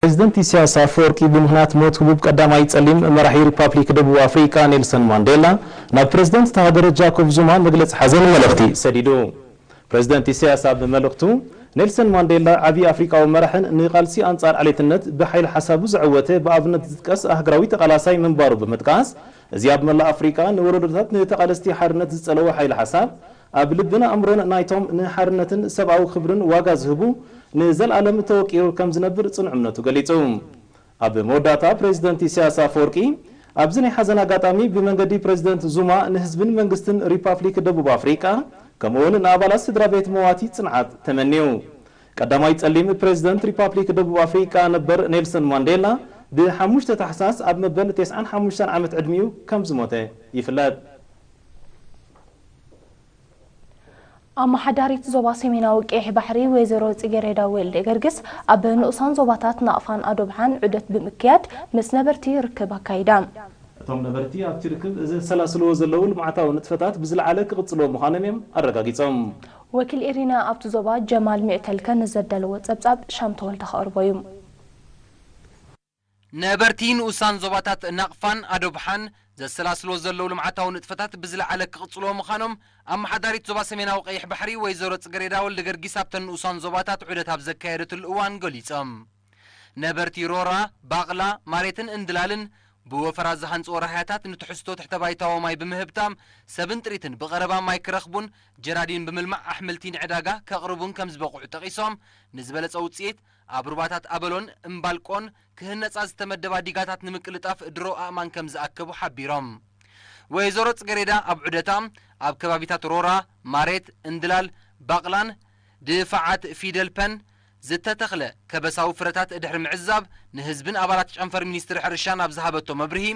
ፕሬዝደንት ኢሳያስ ኣፈወርቂ ብምኽንያት ሞት ህቡብ ቀዳማይ ጸሊም መራሒ ሪፓብሊክ ደቡብ ኣፍሪቃ ኔልሰን ማንዴላ ናብ ፕሬዝደንት እታ ሃገር ጃኮብ ዙማ መግለጺ ሓዘን መልእኽቲ ሰዲዱ። ፕሬዝደንት ኢሳያስ ኣብ መልእኽቱ፣ ኔልሰን ማንዴላ ዓቢ ኣፍሪቃዊ መራሕን ንቓልሲ ኣንጻር ዓሌትነት ብሓይሊ ሓሳቡ ዘዐወተ ብኣብነት ዝጥቀስ ኣህግራዊ ተቓላሳይ ምንባሩ ብምጥቃስ፣ እዚ ኣብ መላእ ኣፍሪቃ ንወለዶታት ንተቓለስቲ ሓርነት ዝጸለወ ሓይሊ ሓሳብ ኣብ ልብን ኣእምሮን ናይቶም ንሓርነትን ሰብኣዊ ክብርን ዋጋ ዝህቡ ንዘለኣለም ተወቂሩ ከም ዝነብር ጽኑዕ እምነቱ ገሊጹ። ኣብ መወዳእታ ፕሬዝደንት ኢሳያስ ኣፈወርቂ ኣብዚ ናይ ሓዘን ኣጋጣሚ ብመንገዲ ፕሬዝደንት ዙማ ንህዝብን መንግስትን ሪፓብሊክ ደቡብ ኣፍሪቃ ከምኡውን ንኣባላት ስድራ ቤት መዋቲ ጽንዓት ተመንዩ። ቀዳማይ ጸሊም ፕሬዝደንት ሪፓብሊክ ደቡብ ኣፍሪቃ ነበር ኔልሰን ማንዴላ ብሓሙሽተ ታሕሳስ ኣብ መበል ተስዓን ሓሙሽተን ዓመት ዕድሚኡ ከም ዝሞተ ይፍለጥ። ኣመሓዳሪት ዞባ ሰሜናዊ ቀይሕ ባሕሪ ወይዘሮ ጽጌሬዳ ወልደ ገርግስ ኣብ ንኡሳን ዞባታት ናቕፋን ኣዶብሓን ዑደት ብምክያድ ምስ ነበርቲ ርክብ ኣካይዳ። እቶም ነበርቲ ኣብቲ ርክብ ዘሰላስልዎ ዘለዉ ልምዓታዊ ንጥፈታት ብዝለዓለ ክቕጽልዎ ምዃኖም እዮም ኣረጋጊጾም። ወኪል ኤሪና ኣብቲ ዞባ ጀማል ሚዕተልከ ንዘዳለዎ ጸብጻብ ሻም ተወልደ ከቕርቦ እዩ። ነበርቲ ንኡሳን ዞባታት ናቕፋን ኣዶብሓን ዘሰላስልዎ ዘለዉ ልምዓታዊ ንጥፈታት ብዝለዓለ ክቕጽልዎ ምዃኖም ኣመሓዳሪት ዞባ ሰሜናዊ ቀይሕ ባሕሪ ወይዘሮ ጽገሬዳ ወልደ ገርጊስ ኣብተን ንኡሳን ዞባታት ዑደት ኣብ ዘካየደትሉ እዋን ገሊጾም። ነበርቲ ሮራ፣ ባቕላ፣ ማሬትን እንድላልን ብወፈራ ዝሃንጽዎ ራህያታት ንትሕዝቶ ትሕተ ባይታዊ ማይ ብምህብታም ሰብን ጥሪትን ብቐረባ ማይ ክረኽቡን ጀራዲን ብምልማዕ ኣሕምልቲ ንዕዳጋ ከቕርቡን ከም ዝበቕዑ ጠቒሶም፣ ንዝበለጸ ውጽኢት ኣብ ሩባታት ኣበሎን እምባልቆን ክህነጻ ዝተመደባ ዲጋታት ንምቅልጣፍ ድሮ ኣእማን ከም ዝኣከቡ ሓቢሮም። ወይዘሮ ጽገሬዳ ኣብ ዑደታ ኣብ ከባቢታት ሮራ፣ ማሬት፣ እንድላል፣ ባቕላን ድፋዓት ፊደልፐን ዝተተኽለ ከበሳዊ ፍረታት ድሕሪ ምዕዛብ ንህዝብን ኣባላት ጨንፈር ሚኒስትሪ ሕርሻን ኣብ ዝሃበቶ መብርሂ፣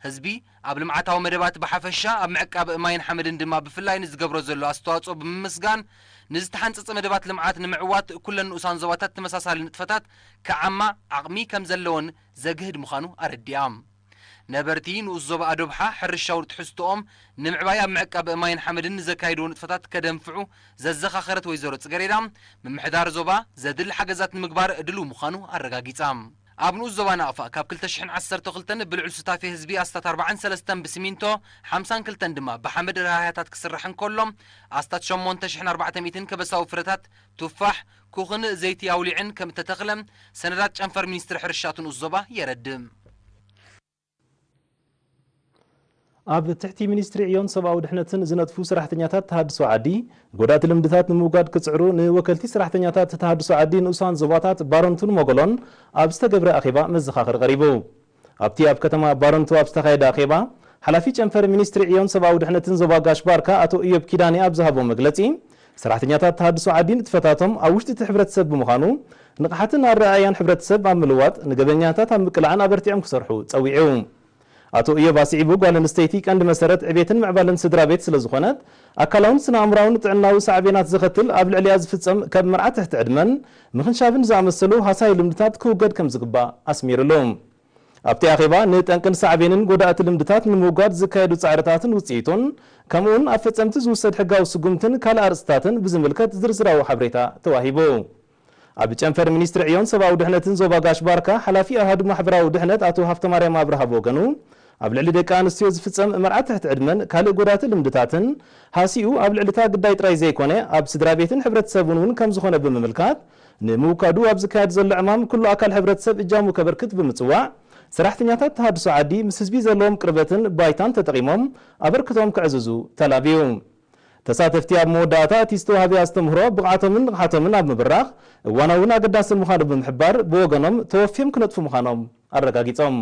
ህዝቢ ኣብ ልምዓታዊ መደባት ብሓፈሻ ኣብ ምዕቃብ ማይን ሓመድን ድማ ብፍላይ ንዝገብሮ ዘሎ ኣስተዋፅኦ ብምምስጋን ንዝተሓንፀፀ መደባት ልምዓት ንምዕዋት ኩለን ንኡሳን ዞባታት ተመሳሳሊ ንጥፈታት ክዓማ ዓቕሚ ከምዘለወን ዘግህድ ምዃኑ ኣረዲኣ። ነበርቲ ንኡስ ዞባ ኣዶብሓ ሕርሻዊ ትሕዝቶኦም ንምዕባይ ኣብ ምዕቃብ ማይን ሓመድን ንዘካይድዎ ንጥፈታት ከደንፍዑ ዘዘኻኸረት ወይዘሮ ጽገሬዳ፣ ምምሕዳር ዞባ ዘድሊ ሓገዛት ንምግባር ድሉው ምዃኑ ኣረጋጊጻ። ኣብ ንኡስ ዞባ ናቕፋ ካብ ክልተ ሽሕን ዓሰርተ ክልተን ብልዑል ሱታፌ ህዝቢ ኣስታት ኣርባዓን ሰለስተን ብሲሚንቶ፣ ሓምሳን ክልተን ድማ ብሓመድ ራህያታት ክስራሕ እንከሎ፣ ኣስታት ሸሞንተ ሽሕን ኣርባዕተ ሚእትን ከበሳዊ ፍረታት ቱፋሕ፣ ኩኽን ዘይቲ ኣውሊዕን ከም እተተኽለ ሰነዳት ጨንፈር ሚኒስትሪ ሕርሻ እቲ ንኡስ ዞባ የረድእ። ኣብ ትሕቲ ሚኒስትሪ ዕዮን ሰብኣዊ ድሕነትን ዝነጥፉ ሰራሕተኛታት ተሃድሶ ዓዲ፣ ጎዳእቲ ልምድታት ንምውጋድ ክጽዕሩ ንወከልቲ ሰራሕተኛታት ተሃድሶ ዓዲ ንኡሳን ዞባታት ባረንቱን ሞጎሎን ኣብ ዝተገብረ ኣኼባ መዘኻኸሪ ቀሪቡ። ኣብቲ ኣብ ከተማ ባረንቱ ኣብ ዝተኻየደ ኣኼባ፣ ሓላፊ ጨንፈር ሚኒስትሪ ዕዮን ሰብኣዊ ድሕነትን ዞባ ጋሽ ባርካ ኣቶ እዮብ ኪዳኔ ኣብ ዝሃቦ መግለጺ፣ ሰራሕተኛታት ተሃድሶ ዓዲ ንጥፈታቶም ኣብ ውሽጢ እቲ ሕብረተሰብ ብምዃኑ፣ ንቕሓትን ኣረኣእያን ሕብረተሰብ ኣብ ምልዋጥ፣ ንገበኛታት ኣብ ምቅላዕን ኣበርቲዖም ክሰርሑ ጸዊዑ። ኣቶ እዮብ ኣስዒቡ፣ ጓል ኣንስተይቲ ቀንዲ መሰረት ዕቤትን ምዕባለን ስድራ ቤት ስለ ዝኾነት፣ ኣካላውን ስነ ኣእምራውን ጥዕናዊ ሳዕቤናት ዘኸትል ኣብ ልዕሊኣ ዝፍጸም ከም መርዓ ትሕቲ ዕድመን ምኽንሻብን ዝኣመሰሉ ሃሳዩ ልምድታት ክውገድ ከም ዝግባእ ኣስሚርሉ። ኣብቲ ኣኼባ ንጠንቅን ሳዕቤንን ጎዳእቲ ልምድታት ንምውጋድ ዝካየዱ ጻዕርታትን ውጽኢቱን፣ ከምኡውን ኣብ ፈጸምቲ ዝውሰድ ሕጋዊ ስጉምትን ካልእ ኣርእስታትን ብዝምልከት ዝርዝራዊ ሓበሬታ ተዋሂቡ። ኣብ ጨንፈር ሚኒስትሪ ዕዮን ሰብኣዊ ድሕነትን ዞባ ጋሽ ባርካ ሓላፊ ኣሃዱ ማሕበራዊ ድሕነት ኣቶ ሃፍተማርያም ኣብርሃ ብወገኑ፣ ኣብ ልዕሊ ደቂ ኣንስትዮ ዝፍጸም መርዓ ትሕቲ ዕድመን ካልእ ጎዳእቲ ልምድታትን ሃሲኡ ኣብ ልዕሊ እታ ግዳይ ጥራይ ዘይኮነ ኣብ ስድራ ቤትን ሕብረተሰብን እውን ከም ዝኾነ ብምምልካት፣ ንምውጋዱ ኣብ ዝካየድ ዘሎ ዕማም ኩሉ ኣካል ሕብረተሰብ እጃሙ ከበርክት ብምጽዋዕ፣ ሰራሕተኛታት ተሃድሶ ዓዲ ምስ ህዝቢ ዘለዎም ቅርበትን ባይታን ተጠቒሞም ኣበርክቶም ከዕዝዙ ተላብዩ። ተሳተፍቲ ኣብ መወዳእታ እቲ ዝተዋህበ ኣስተምህሮ ብቕዓቶምን ንቕሓቶምን ኣብ ምብራኽ እዋናውን ኣገዳስን ምዃኑ ብምሕባር ብወገኖም ተወፍዮም ክነጥፉ ምዃኖም ኣረጋጊጾም።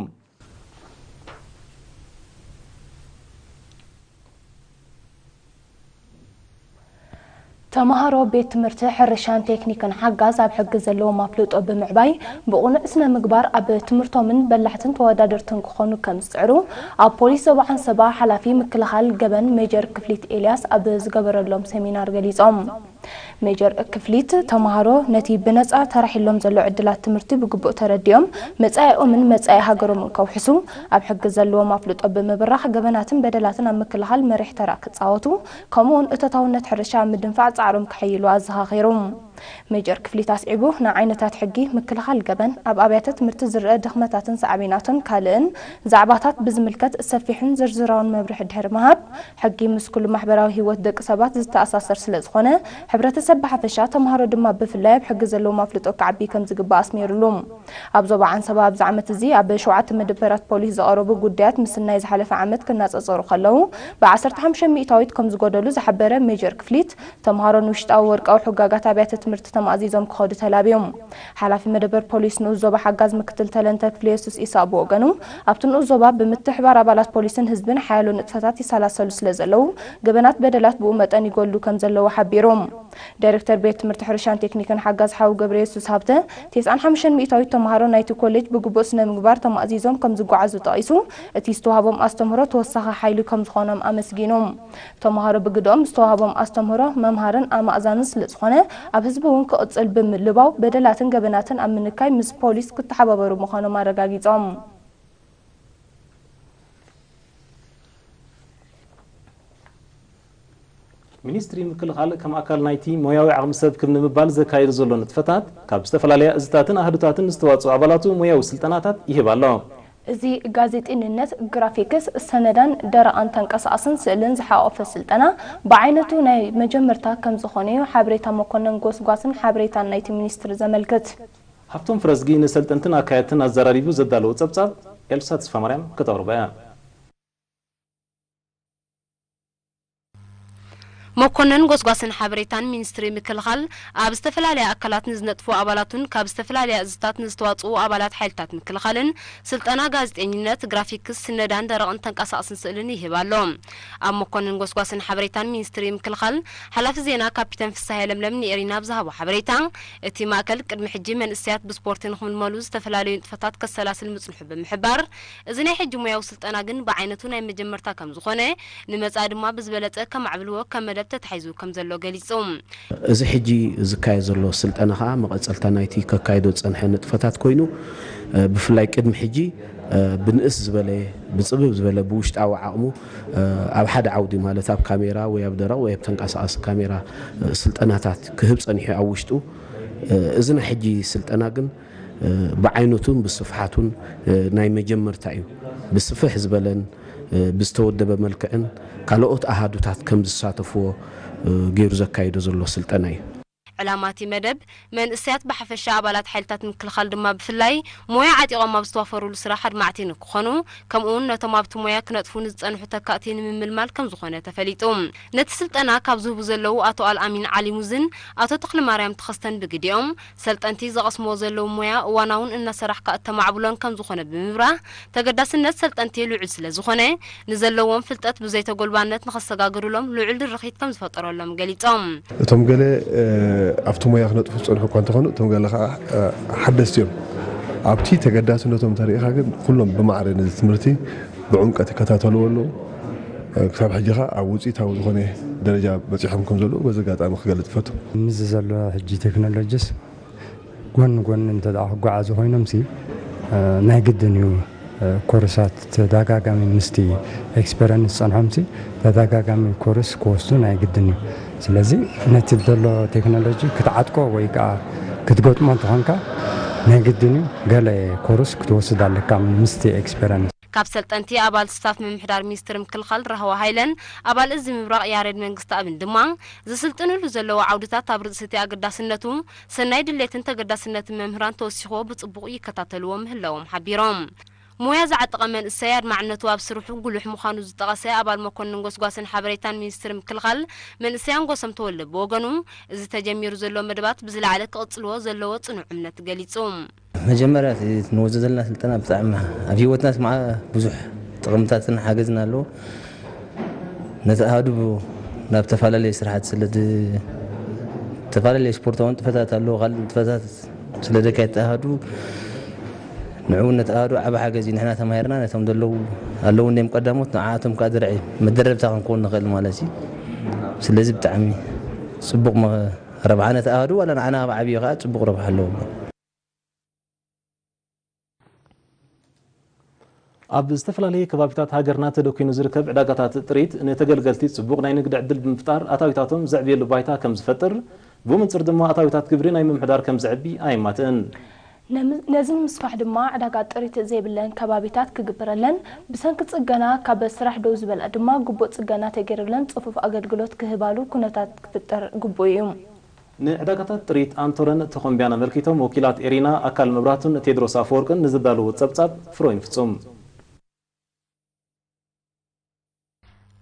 ተምሃሮ ቤት ትምህርቲ ሕርሻን ቴክኒክን ሓጋዝ ኣብ ሕጊ ዘለዎም ኣፍልጦ ብምዕባይ ብቑኑዕ ስነ ምግባር ኣብ ትምህርቶምን በላሕትን ተወዳደርትን ክኾኑ ከም ዝፅዕሩ ኣብ ፖሊስ ዞባ ዓንሰባ ሓላፊ ምክልኻል ገበን ሜጀር ክፍሊት ኤልያስ ኣብ ዝገበረሎም ሰሚናር ገሊፆም። ሜጀር ክፍሊት ተምሃሮ ነቲ ብነፃ ተራሒሎም ዘሎ ዕድላት ትምህርቲ ብግቡእ ተረዲኦም መፃኢኦምን መፃኢ ሃገሮምን ከውሕሱ ኣብ ሕጊ ዘለዎም ኣፍልጦ ብምብራኽ ገበናትን በደላትን ኣብ ምክልኻል መሪሕ ተራ ክፃወቱ ከምኡውን እቶታውነት ሕርሻ ኣብ ምድንፋዕ ፃዕሮም ከሐይሉ ኣዘኻኺሩ። ሜጀር ክፍሊት ኣስዒቡ፣ ንዓይነታት ሕጊ ምክልኻል ገበን፣ ኣብ ኣብያተ ትምህርቲ ዝረአ ድኽመታትን ሳዕቤናቱን ካልእን ዛዕባታት ብዝምልከት ሰፊሕን ዝርዝራውን መብርሒ ድሕሪ ምሃብ፣ ሕጊ ምስ ኩሉ ማሕበራዊ ህይወት ደቂ ሰባት ዝተኣሳሰር ስለ ዝኾነ፣ ሕብረተሰብ ብሓፈሻ፣ ተምሃሮ ድማ ብፍላይ ኣብ ሕጊ ዘለዎም ኣፍልጦ ክዓቢ ከም ዝግባእ ኣስሚሩሉ። ኣብ ዞባ ዓንሰባ ኣብዚ ዓመት እዚ ኣብ ሸውዓተ መደበራት ፖሊስ ዝቐረቡ ጉዳያት ምስናይ ዝሓለፈ ዓመት ክነጻጸሩ ከለዉ፣ ብ ዓሰርተ ሓሙሽተ ሚእታዊት ከም ዝጎደሉ ዝሓበረ ሜጀር ክፍሊት፣ ተምሃሮን ውሽጣዊ ወርቃዊ ሕጋጋት ኣብያተ ትምህርቲ ተማእዚዞም ክኸዱ ተላብዮም። ሓላፊ መደበር ፖሊስ ንኡስ ዞባ ሓጋዝ ምክትል ተለንተ ክፍለየሱስ ኢሳቕ ብወገኑ፣ ኣብቲ ንኡስ ዞባ ብምትሕባር ኣባላት ፖሊስን ህዝብን ሓያሎ ንጥፈታት ይሰላሰሉ ስለ ዘለዉ፣ ገበናት በደላት ብኡ መጠን ይጎሉ ከም ዘለዉ ሓቢሩ። ዳይሬክተር ቤት ትምህርቲ ሕርሻን ቴክኒክን ሓጋዝ ሓው ገብረየሱስ ሃብተ፣ ተስዓን ሓሙሽተን ሚእታዊት ተምሃሮ ናይቲ ኮሌጅ ብግቡእ ስነ ምግባር ተማእዚዞም ከም ዝጓዓዙ ጠቒሱ፣ እቲ ዝተዋህቦም ኣስተምህሮ ተወሳኺ ሓይሊ ከም ዝኾኖም ኣመስጊኑ። ተምሃሮ ብግደኦም ዝተዋህቦም ኣስተምህሮ መምሃርን ኣማእዛንን ስለ ዝኾነ፣ ኣብ ህዝቢ እውን ክቕጽል ብምልባው፣ በደላትን ገበናትን ኣብ ምንካይ ምስ ፖሊስ ክተሓባበሩ ምዃኖም ኣረጋጊጾም። ሚኒስትሪ ምክልኻል ከም ኣካል ናይቲ ሞያዊ ዓቕሚ ሰብ ክብ ንምባል ዘካየዶ ዘሎ ንጥፈታት፣ ካብ ዝተፈላለያ እዝታትን ኣህዱታትን ንዝተዋጽኡ ኣባላቱ ሞያዊ ስልጠናታት ይህብ ኣሎ። እዚ ጋዜጠኝነት፣ ግራፊክስ፣ ሰነዳን ደረቕን ተንቀሳቓስን ስእልን ዝሓቖፈ ስልጠና፣ ብዓይነቱ ናይ መጀመርታ ከም ዝኾነ እዩ ሓበሬታ መኮነን ጎስጓስን ሓበሬታን ናይቲ ሚኒስትሪ ዘመልክት። ሃብቶም ፍረዝጊ ንሰልጠንትን ኣካየድትን ኣዘራሪቡ ዘዳለዎ ጸብጻብ፣ ኤልሳ ተስፋማርያም ከተቕርቦ እያ። መኮነን ጎስጓስን ሓበሬታን ሚኒስትሪ ምክልኻል፣ ኣብ ዝተፈላለያ ኣካላት ንዝነጥፉ ኣባላቱን ካብ ዝተፈላለያ እዝታት ንዝተዋጽኡ ኣባላት ሓይልታት ምክልኻልን ስልጠና ጋዜጠኝነት፣ ግራፊክስ፣ ስነዳን ደረቕን ተንቀሳቕስን ስእልን ይህብ ኣሎ። ኣብ መኮነን ጎስጓስን ሓበሬታን ሚኒስትሪ ምክልኻል፣ ሓላፊ ዜና ካፒተን ፍስሃየ ለምለም ንኤሪና ኣብ ዝሃቦ ሓበሬታ፣ እቲ ማእከል ቅድሚ ሕጂ መንእሰያት ብስፖርቲ ንኽምልመሉ ዝተፈላለዩ ንጥፈታት ከሰላስል ምጽንሑ ብምሕባር፣ እዚ ናይ ሕጂ ሞያዊ ስልጠና ግን ብዓይነቱ ናይ መጀመርታ ከም ዝኾነ፣ ንመጻኢ ድማ ብዝበለጸ ከማዕብልዎ ከም መደብ ተታሒዙ ከም ዘሎ ገሊጹ። እዚ ሕጂ ዝካየድ ዘሎ ስልጠና ከኣ መቐጸልታ ናይቲ ከካይዶ ዝጸንሐ ንጥፈታት ኮይኑ፣ እ፣ ብፍላይ ቅድሚ ሕጂ፣ እ፣ ብንእስ ዝበለ፣ ብጽብብ ዝበለ፣ ብውሽጣዊ ዓቕሙ፣ እ፣ ኣብ ሓደ ዓውዲ ማለት ኣብ ካሜራ ወይ ኣብ ደረቕ ወይ ኣብ ተንቀሳቓሲ ካሜራ፣ እ፣ ስልጠናታት ክህብ ጸኒሑ ኣብ ውሽጡ፣ እ፣ እዚ ናይ ሕጂ ስልጠና ግን፣ እ፣ ብዓይነቱን ብስፍሓቱን፣ እ፣ ናይ መጀመርታ እዩ። ብስፍሕ ዝበለን፣ እ፣ ብዝተወደበ መልክዕን ካልኦት ኣሃዱታት ከም ዝሳተፍዎ፣ እ፣ ገይሩ ዘካይዶ ዘሎ ስልጠና እዩ። ዕላማ እቲ መደብ፣ መንእሰያት ብሓፈሻ ኣባላት ሓይልታት ምክልኻል ድማ ብፍላይ ሞያ ዓጢቖም ኣብ ዝተዋፈሩሉ ስራሕ ኣድማዕቲ ንክኾኑ፣ ከምኡውን ነቶም ኣብቲ ሞያ ክነጥፉ ንዝጸንሑ ተካእቲ ንምምልማል ከም ዝኾነ ተፈሊጡ። ነቲ ስልጠና ካብ ዝህቡ ዘለዉ ኣቶ ኣልኣሚን ዓሊሙዝን ኣቶ ተኽለማርያም ተኸስተን ብግዲኦም፣ ሰልጠንቲ ዝቐስምዎ ዘለዉ ሞያ እዋናውን እናሰራሕካ እተማዕብሎን ከም ዝኾነ ብምብራህ፣ ተገዳስነት ሰልጠንቲ ልዑል ስለ ዝኾነ፣ ንዘለዎም ፍልጠት ብዘይተጎልባነት ንኸሰጋግሩሎም ልዑል ድርኺት ከም ዝፈጠረሎም ገሊጾም። እቶም ገለ፣ እ፣ ኣብቲ ሞያ ክነጥፉ ዝጸንሑ እኳ እንተኾኑ፣ እቶም ገለ ኸዓ፣ እ፣ ሓደስቲ እዮም። ኣብቲ ተገዳስነቶም እንተሪኢኻ ግን፣ ኩሎም ብማዕረ ነዚ ትምህርቲ ብዕምቀት ይከታተልዎ ኣለዉ። እ፣ ክሳብ ሕጂ ኸዓ ኣብ ውጽኢታዊ ዝኾነ ደረጃ በጺሖም ከም ዘለዉ በዚ ኣጋጣሚ ክገልጽ እፈቱ። ምስዚ ዘሎ ሕጂ ቴክኖሎጂስ ጎን ንጎን እንተ ደኣ ክጓዓዙ ኮይኖምሲ፣ እ፣ ናይ ግድን እዩ፣ እ፣ ኮርሳት ተደጋጋሚ ምስቲ ኤክስፐረንስ ዝጸንሖምሲ ተደጋጋሚ ኮርስ ክወስዱ ናይ ግድን እዩ። ስለዚ ነቲ ዘሎ ቴክኖሎጂ ክትዓጥቆ ወይ ከኣ ክትገጥሞ እንተኾንካ ናይ ግድን እዩ ገለ ኮርስ ክትወስድ ኣለካ ምስቲ ኤክስፐረንስ። ካብ ሰልጠንቲ ኣባል ስታፍ ምምሕዳር ሚኒስትሪ ምክልኻል ራህዋ ሃይለን ኣባል እዚ ምብራቕ ያሬድ መንግስተኣብን ድማ፣ ዝስልጥንሉ ዘለዉ ዓውድታት ኣብ ርእሲ እቲ ኣገዳስነቱ፣ ሰናይ ድሌትን ተገዳስነትን መምህራን ተወሲኽዎ ብጽቡቕ ይከታተልዎ ምህላዎም ሓቢሮም። ሞያ ዝዓጠቐ መንእሰይ ኣድማዕነቱ ኣብ ስርሑ ጉሉሕ ምዃኑ ዝጠቐሰ ኣባል መኮንን ጎስጓስን ሓበሬታን ሚኒስትሪ ምክልኻል መንእሰይ ኣንጎሶም ተወልደ ብወገኑ፣ እዚ ተጀሚሩ ዘሎ መደባት ብዝለዓለ ክቕጽልዎ ዘለዎ ጽኑዕ እምነት ገሊጹ። መጀመርያ እቲ ንወስዶ ዘለና ስልጠና ብጣዕሚ ኣብ ህይወትና ስምዓ ብዙሕ ጥቕምታትን ሓገዝን ኣለዎ። ነቲ ኣሃዱ ናብ ተፈላለየ ስራሓት ስለ ድ-፣ ተፈላለየ ስፖርታዊ ንጥፈታት ኣለዎ፣ ካልእ ንጥፈታት ስለ ደካየት ኣሃዱ ንዕኡ ነቲ ኣሃዱ ዓቢ ሓገዝ እዩ። ንሕና ተማሂርና ነቶም ዘለዉ ኣለዉ እንድዮም ቀዳሞት ንዓኣቶም ከኣ ድርዒ መደረብታ ክንከውን ንኽእል ማለት እዩ። ስለዚ ብጣዕሚ ጽቡቕ መ-፣ ረብሓ ነቲ ኣሃዱ ዋላ ንዓና ኣብ ዓብዮ ከኣ ጽቡቕ ረብሓ ኣለዎ። ኣብ ዝተፈላለየ ከባቢታት ሃገርና ተደኲኑ ዝርከብ ዕዳጋታት ጥሪት ንተገልገልቲ ጽቡቕ ናይ ንግዲ ዕድል ብምፍጣር ኣታዊታቶም ዘዕብየሉ ባይታ ከም ዝፈጥር ብመንጽር ድማ ኣታዊታት ግብሪ ናይ ምምሕዳር ከም ዝዕቢ ኣየማትእን። ነዚ ንምስፋሕ ድማ ዕዳጋ ጥሪት ዘይብለን ከባቢታት ክግበረለን፣ ብሰንኪ ጽገና ካብ ስራሕ ደው ዝበላ ድማ ግቡእ ጽገና ተገይሩለን ጽፉፍ ኣገልግሎት ክህባሉ ኩነታት ክፍጠር ግቡእ እዩ። ንዕዳጋታት ጥሪት ኣንቶረን ተኾምቢያን ኣመልኪቶም ወኪላት ኤሪና ኣካል መብራቱን ቴድሮስ ኣፈወርቅን ንዝዳለዎ ጸብጻብ ፍሮይን ፍጹም።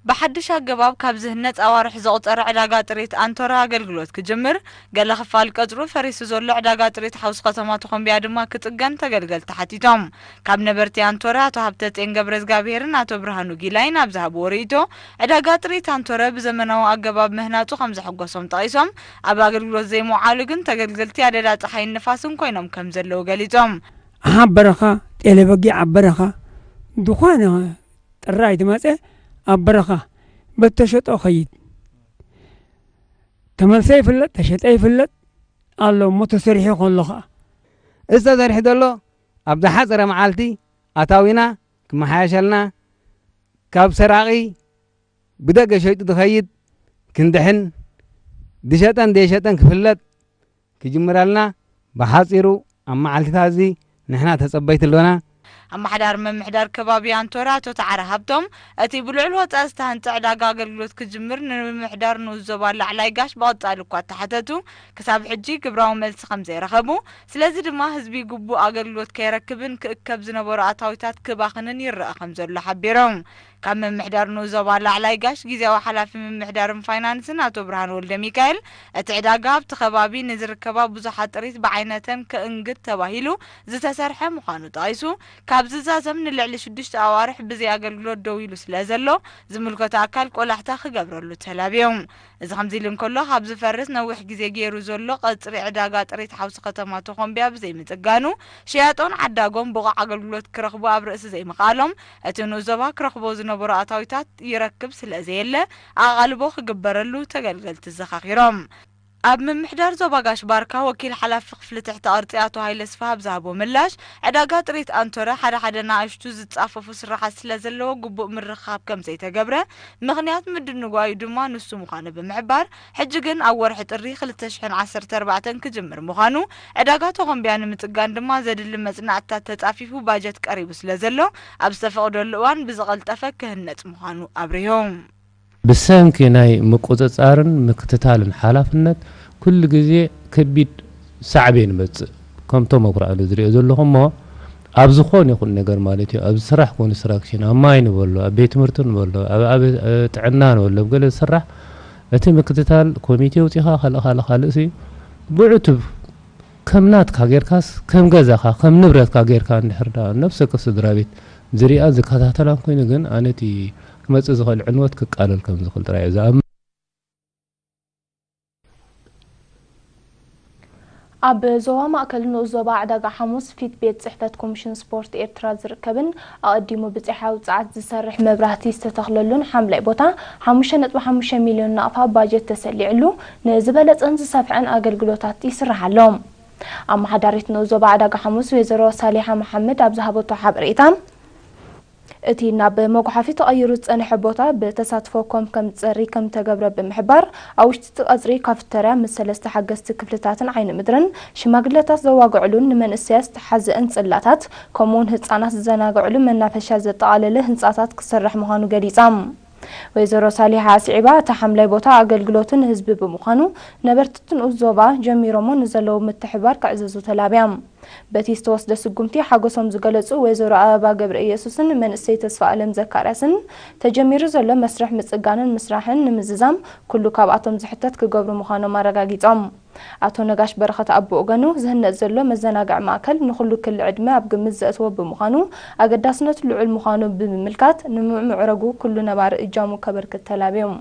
ብሓድሽ ኣገባብ ካብ ዝህነጽ ኣዋርሕ ዘቑጸረ ዕዳጋ ጥሪት ኣንቶረ ኣገልግሎት ክጅምር፣ ገለ ክፋል ቀጽሩ ፈሪሱ ዘሎ ዕዳጋ ጥሪት ሓውሲ ከተማ ተኾምቢያ ድማ ክጽገን ተገልገልቲ ሓቲቶም። ካብ ነበርቲ ኣንቶረ ኣቶ ሃብተጼን ገብረዝጋብሄርን ኣቶ ብርሃኑ ጊላይን ኣብ ዝሃብዎ ርእይቶ፣ ዕዳጋ ጥሪት ኣንቶረ ብዘመናዊ ኣገባብ ምህናጹ ከም ዘሐጎሶም ጠቒሶም፣ ኣብ ኣገልግሎት ዘይምውዓሉ ግን ተገልገልቲ ኣደዳ ጸሓይን ንፋስን ኮይኖም ከም ዘለዉ ገሊጾም። ኣሓ በረኻ፣ ጤለ በጊዕ ኣብ በረኻ፣ ዝኾነ ጥራይ ትመጸ ኣብ በረኻ በተሸጦ ኸይድ። ተመልሰ ይፍለጥ፣ ተሸጠ ይፍለጥ ኣሎ እሞ ተሰሪሑ ከሎ ኸዓ። እዚ ተሰሪሑ ዘሎ ኣብ ዝሓጸረ መዓልቲ ኣታዊና ክመሓየሸልና፣ ካብ ሰራቒ ብደገ ሸይጡ ዝኸይድ ክንድሕን፣ ዝሸጠን ዘይሸጠን ክፍለጥ ክጅምረልና ብሓጺሩ ኣብ መዓልትታት እዚ ንሕና ተጸበይቲ ኣሎና። ኣመሓዳሪ ምምሕዳር ከባቢ ኣንቶራ ኣቶ ተዓረ ሃብቶም፣ እቲ ብልዑል ወጻኢ ዝተሃንጸ ዕዳጋ ኣገልግሎት ክጅምር ንምምሕዳር ንኡስ ዞባ ላዕላይ ጋሽ ብቐጻሊ እኳ እተሓተቱ፣ ክሳብ ሕጂ ግብራዊ መልሲ ከም ዘይረኸቡ፣ ስለዚ ድማ ህዝቢ ግቡእ ኣገልግሎት ከይረክብን ክእከብ ዝነበሮ ኣታዊታት ክባኽንን ይረኣ ከም ዘሎ ሓቢሮም። ካብ ምምሕዳር ንኡስ ዞባ ላዕላይ ጋሽ ግዝያዊ ሓላፊ ምምሕዳርን ፋይናንስን ኣቶ ብርሃኑ ወልደሚካኤል፣ እቲ ዕዳጋ ኣብቲ ከባቢ ንዝርከባ ብዙሓት ጥሪት ብዓይነተን ከእንግድ ተባሂሉ ዝተሰርሐ ምዃኑ ጠቒሱ፣ ካብ ዝዛዘም ንልዕሊ ሽዱሽተ ኣዋርሕ ብዘይ ኣገልግሎት ደው ኢሉ ስለ ዘሎ፣ ዝምልከቶ ኣካል ቆላሕታ ክገብረሉ ተላብዮም። እዚ ከምዚ ኢሉ እንከሎ፣ ካብ ዝፈርስ ነዊሕ ግዜ ገይሩ ዘሎ ቀጽሪ ዕዳጋ ጥሪት ሓውሲ ከተማ ተኾምቢያ ብዘይምጽጋኑ፣ ሸያጦን ዓዳጎን ብቑዕ ኣገልግሎት ክረኽቡ ኣብ ርእሲ ዘይምኽኣሎም፣ እቲ ንኡስ ዞባ ክረኽቦ ዝነበሮ ኣታዊታት ይረክብ ስለ ዘየለ፣ ኣቓልቦ ክግበረሉ ተገልገልቲ ዘኻኺሮም። ኣብ ምምሕዳር ዞባ ጋሽ ባርካ ወኪል ሓላፊ ክፍሊ ትሕተ ቅርጺ ኣቶ ሃይለ ስፍሃ ኣብ ዝሃቦ ምላሽ፣ ዕዳጋ ጥሪት ኣንቶረ ሓደ ሓደ ንኣሽቱ ዝጻፈፉ ስራሓት ስለ ዘለዎ ግቡእ ምርኽኻብ ከም ዘይተገብረ፣ ምኽንያት ምድንጓዩ ድማ ንሱ ምዃኑ ብምሕባር፣ ሕጂ ግን ኣብ ወርሒ ጥሪ ክልተ ሽሕን ዓሰርተ ኣርባዕተን ክጅምር ምዃኑ፣ ዕዳጋ ተኾምቢያ ንምጽጋን ድማ ዘድሊ መጽናዕትታት ተጻፊፉ ባጀት ቀሪቡ ስለ ዘሎ፣ ኣብ ዝተፈቕደሉ እዋን ብዝቐልጠፈ ክህነጽ ምዃኑ ኣብሪሆም። ብሰንኪ ናይ ምቁጽጻርን ምክትታልን ሓላፍነት ኩሉ ግዜ ከቢድ ሳዕቤን ይመጽእ። ከምቶም ኣጉራዕሉ ዝሪኦ ዘለኹ እሞ ኣብ ዝኾነ ይኹን ነገር ማለት እዩ፣ ኣብ ስራሕ ኮንስትራክሽን፣ ኣብ ማይ ንበሎ፣ ኣብ ቤት ትምህርቲ ንበሎ፣ ኣብ ኣብ ጥዕና ንበሎ፣ ኣብ ገለ ዝስራሕ እቲ ምክትታል ኮሚቴ ውፂኻ ካልእ ካልእ ካልእ ሲ ብዕቱብ ከም ናትካ ጌርካስ ከም ገዛኻ ከም ንብረትካ ጌርካ እንድሕር ደኣ ነብሰ ወከፍ ስድራ ቤት ዝሪኣን ዝከታተላን ኮይኑ ግን ኣነ እቲ ክመጽእ ዝኽእል ዕንወት ክቃለል ከም ዝኽእል ጥራይ እየ ዝኣምን። ኣብ ዞባ ማእከል ንኡስ ዞባ ዕዳጋ ሓሙስ ፊት ቤት ጽሕፈት ኮሚሽን ስፖርት ኤርትራ ዝርከብን ኣቐዲሙ ብጺሓዊ ጸዓት ዝሰርሕ መብራህቲ ዝተተኽለሉን ሓምላይ ቦታ ሓሙሽተ ነጥቢ ሓሙሽተ ሚልዮን ናቕፋ ባጀት ተሰሊዕሉ ንዝበለጸን ዝሰፍሐን ኣገልግሎታት ይስራሕ ኣሎ። ኣመሓዳሪት ንኡስ ዞባ ዕዳጋ ሓሙስ ወይዘሮ ሳሊሓ መሓመድ ኣብ ዝሃበቶ ሓበሬታ፣ እቲ ናብ መጉሓፊ ተቐይሩ ዝጸንሐ ቦታ ብተሳትፎ ኮም ከም ዝጸሪ ከም ዝተገብረ ብምሕባር፣ ኣብ ውሽጢ እቲ ቀጽሪ ካፍተርያ ምስ ሰለስተ ሓገዝቲ ክፍልታትን ዓይኒ ምድርን ሽማግለታት ዘዋግዕሉን ንመንእሰያት ዝተሓዘአን ጽላታት ከምኡውን ህጻናት ዝዘናግዕሉ መናፈሻ ዘጠቓለለ ህንጻታት ክስራሕ ምዃኑ ገሊጻ። ወይዘሮ ሳሊሓ ኣስዒባ፣ እቲ ሓምላይ ቦታ ኣገልግሎቱ ንህዝቢ ብምዃኑ ነበርቲ እቲ ንኡስ ዞባ ጀሚሮሞ ንዘለዉ ምትሕብባር ክዕዘዙ ተላብያ። በቲ ዝተወስደ ስጉምቲ ሓጎሶም ዝገለጹ ወይዘሮ ኣበባ ገብረኢየሱስን መንእሰይ ተስፋኣለም ዘካርያስን፣ ተጀሚሩ ዘሎ መስርሕ ምጽጋንን ምስራሕን ንምዝዛም ኩሉ ካብኣቶም ዝሕተት ክገብሩ ምዃኖም ኣረጋጊጾም። ኣቶ ነጋሽ በረኸት ኣብ ብወገኑ፣ ዝህነጽ ዘሎ መዘናግዒ ማእከል ንኹሉ ክሊ ዕድመ ኣብ ግምት ዘእተወ ብምዃኑ ኣገዳስነቱ ልዑል ምዃኑ ብምምልካት፣ ንምምዕራጉ ኩሉ ነባሪ እጃሙ ከበርክት ተላብዮም።